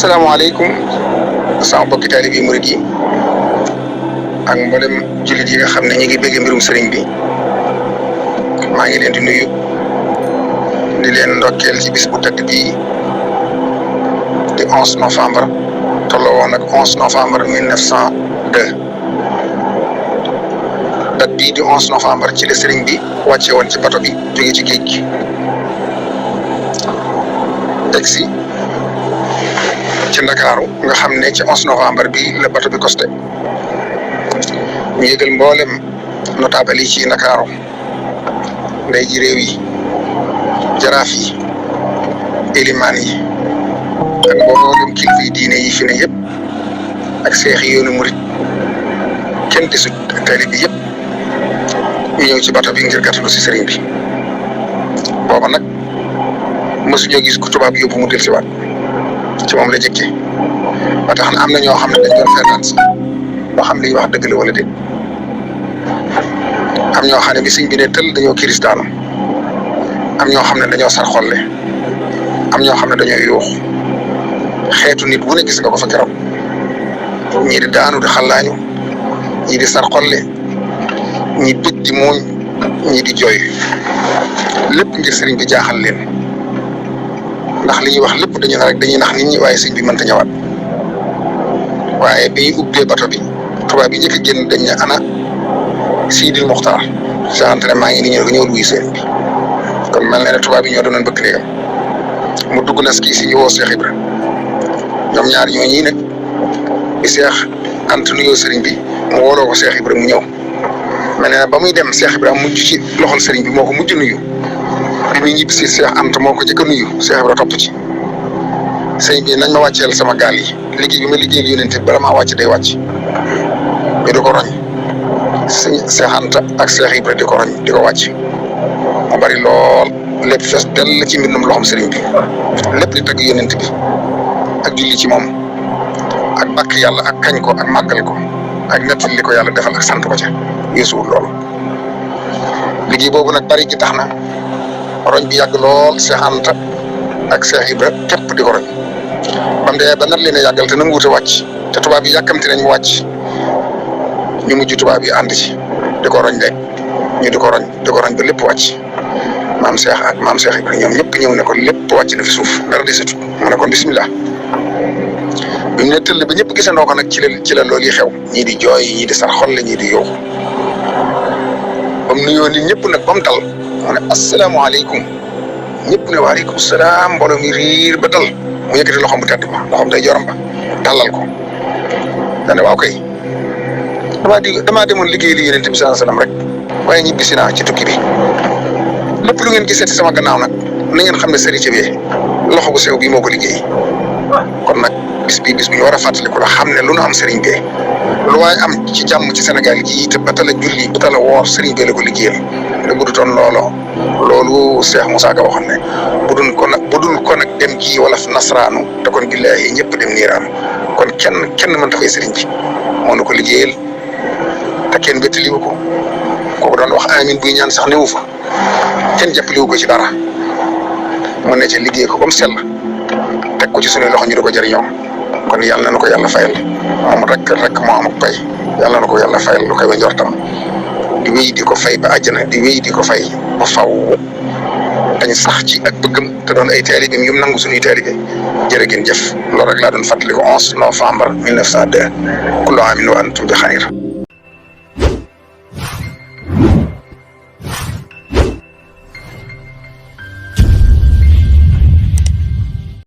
asalaamaaleykum sama mbokki taalibe yi murid yi ak mboolem jullit yi nga xam ne ñu ngi bëgg mbirum sëriñ bi maa ngi leen di nuyu di leen ndokkeel ci bis bu tëdd bii di 11 novembre tolloo woon ak 11 novembre 1902 date bii di 11 novembre ci la sëriñ bi wàcce woon ci bato bi jóge ci géej gi egsi ci Ndakaaru nga xam ne ci 11 novembre bi la bato bi costé ñu yëgal mboolem notable yi ci Ndakaaru ndey ji réew yi jaraaf yi élimaan yi ak mboolem kilifa yi diine yi fi ne yëpp ak seex yi yoonu murit kenn desut taalibe bi yëpp ñu ñëw ci bato bi ngir gàttalu si sëriñ bi booba nag mësuñoo gis ku tubaab yóbbu mu del si waat ci moom la jëkkee ba tax na am na ñoo xam ne dañ doon feetaan si ba xam li wax dëgg la wala déet am ñoo xam ne bi sëñ bi ne tël dañoo kiristaanu am ñoo xam ne dañoo sar xolle am ñoo xam ne dañoo yuux xeetu nit wu ne gis nga ko fa keroog ñii di daanu di xallaañu ñii di sar xolle ñii bég di muuñ ñii di jooy lépp ngir sëriñ bi jaaxal leen ndax li ñuy wax lépp dañu ne rek dañuy nax nit ñi waaye sëñ bi mënta ñëwaat waaye bi ñu ubbee bato bi tubaab bi njëkk a génn dañ ne ana Sidil Muxtaar sant ne maa ngi nii ñu ne ko ñëwul wuyu sëriñ bi kon mel na ne tubaab yi ñoo doonoon bëgg néegam mu dugg nas kii si ñu woo Cheikh Ibra ñoom ñaar ñoo ñii nag bi Cheikh Anta nuyoo sëriñ bi mu wooloo ko Cheikh Ibra mu ñëw mel na ba muy dem Cheikh Ibra mujj ci loxol sëriñ bi moo ko mujj nuyu bi muy ñibbi si Cheikh Anta moo ko njëkk a nuyu Cheikh Ibra topp ci sëriñ bi nañ ma wàcceel sama gaal yi liggéey bi ma liggéeyal yónente bala maa wàcc day wàcc ñu di ko roñ sëñ Cheikh Anta ak Cheikh Ibra di ko roñ di ko wàcc mu bari lool lépp fees dell ci mbindum loxom sëriñ bi lépp di tagg yónente bi ak julli ci moom ak bàkk yàlla ak kañ ko ak màggal ko ak nettali li ko yàlla defal ak sant ko ca yeesuwul loolu liggéey boobu nag bari gi tax na roñ bi yàgg lool Cheikh Anta ak Cheikh Ibra képp di ko roñ bam dee ba nar leen a yàggal te nanguwut a wàcc te tubaab yi yàkkamti nañ mu wàcc ñu mujj tubaab yi ànd ci di ko roñ rek ñu di ko roñ ba lépp wàcc maam Cheikh ak maam Cheikh Ibra ñoom ñëpp ñëw ne ko lépp wàcc na fi suuf dara desatut mu ne kon bisimilah bi mu ne tëll ba ñëpp gisandoo ko nag ci la loolu yi xew ñii di jooy ñii di sar xolle ñii di yooxu ba mu nuyoo nit ñëpp nag ba mu dal mu ne asalaamaaleykum ñëpp ne waaleykum salaam mbooloo mi riir ba dal mu yëkkati loxoom bu tedd ba loxoom day joram ba tàllal ko dane waaw kay damaa demoon liggéey li yonent bi sallallahu alayhi wasallam rek waaye ñibbisi naa ci tukki bi lépp lu ngeen gisati sama gannaaw nag na ngeen xam ne sëriñ bi loxo bu sew bii moo ko liggéey kon nag bis bii bis bu ñu war a fàttaliku la xam ne lu nu am sëriñ bi lu waaye am ci jàmm ci Sénégal gii te ba tala julli ba tala woor sëriñ bi la ko liggéeyal te bu du toon loolu Cheikh Moussa Ka waxoon ne bu dul ko nag dem gii wala nasraanu te kon billaahi ñëpp dem niiraanu kon kenn mënta fay sëriñ bi moo nu ko liggéeyal te kenn bettaliwu ko kooku doon wax amin buy ñaan sax newu fa kenn jàppaliwu ko ci dara mu ne ci liggéey ko comme sell teg ko ci suñu loxo ñu di ko jëriñoo kon yàlla na ko yàlla fayal moom rek moo am ak pay yàlla na ko yàlla fayal lu koy ba njortam di wéy di ko fay ba àjjana di wéy di ko fay ba faw dañ sax ci ak bëggam te doon ay taalibeem yum nangu suñuy taalibe jërë ngeen jëf loolu rek laa doon fàttali ko 11 novembre 1902 kullu aamin wa antum bi xayr